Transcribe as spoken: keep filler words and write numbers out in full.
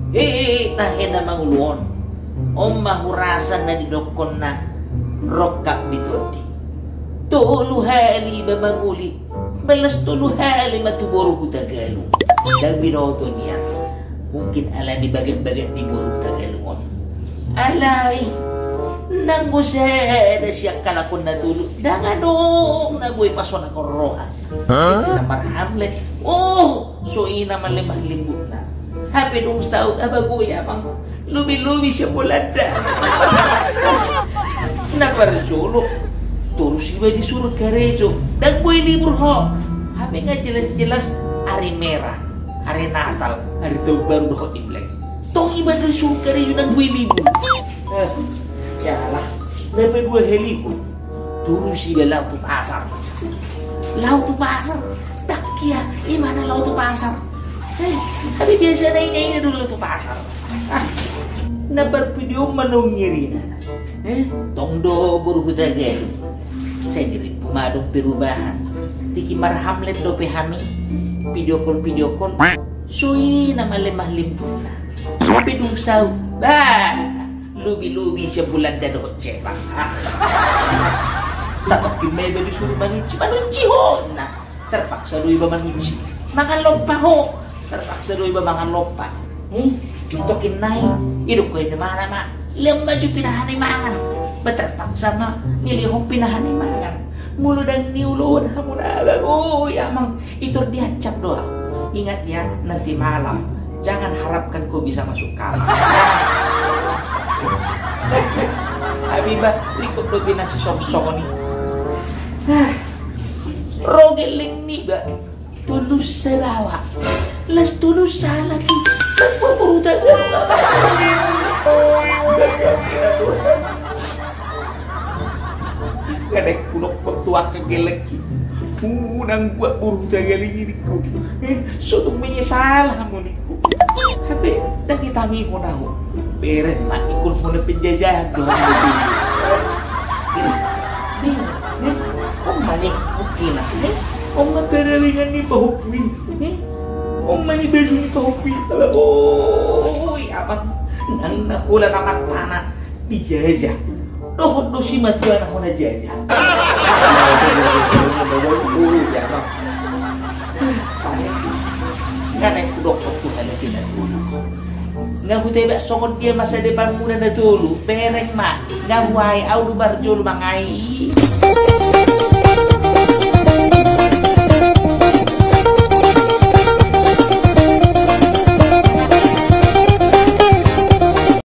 Eh, eh, eh, tahe na mangolu on. On ma hurasa na didokkon na rongkap di tondi. Tolu hali iba mangoli, balas tolu hali ma tu boru Hutagalung. Ndang binoto nian. Mungkin ala ni baget-baget ni boru Hutagalung on. Alai, nanggo sada sian halak on na tolu, ndang adong na boi pasonanghon roha. Hah? Na marhamlet. Oh, so i na ma lemah lembutna. Hape dung saut, abagoi amang. Lobi-lobi sian Bolanda. Na parjolo, torus iba disuru karejo. Ndang boi libur ho. Hape nga jelas-jelas ari merah, ari Natal, ari taon baru dohot Imlek. Tong iba disuru karejo ndang boi libur. Eh, jala. Na padua halihon. Torus iba laho tu pasar. Laho tu pasar. Dakkia, imana laho tu pasar. Eh, hape biasa na ina-ina do laho tu pasar. Ah, na parpidio on ma naung irina. Eh, tong do boru Hutagalung. Sai dirimpu ma adong perubahan. Tingki marhamlet dope hami. Video call, video call. So i na ma lemah lembutna. Hape dung saut. Bah. Lobi-lobi sian Bolanda dohot Jepang. Ah. Satongkin ma iba disuru manunci, manunci ho inna. Terpaksa do iba manunci. Mangan lompa ho. Terpaksa do iba mangan lompa. Eh, tongkin nai. Idok ho inna, mana ma. Lehon ma jo pinahan ni mangan. Ba terpaksa ma nilehon pinahan ni mangan. Molo ndang nioloan hamuna, abagoi amang. Itor diancam do au. Ingat ya, nanti malam jangan harapkan kau bisa masuk kamar. Hami ba rikot dope na sisongon-songon i. Ro gelleng niba, tolu sabawa. Las tolu sahalak i. Tanpa boru Hutagalung. Nga naeng hudokkon tu angka gellengki. Unang buat boru Hutagalung i ningku. Eh, so tung menyesal hamu ningku. Hape ndang ditangihon ahu. Bereng ma, ingkon hona penjajahan do hamu. Eh, eh, eh, on ma ni bukina. Eh, on ma pararingan ni pahompu i. Eh, on ma ni baju ni pahompu i. Alaboi amang. Nang na holan amantana dijajah. Dohot do simatuana hona jajah. Nga naeng hudokkon tu halak i na tolu. Nga hutebak songon dia masa depanmuna na tolu. Bereng ma. Nga huae au do marjolo mangai.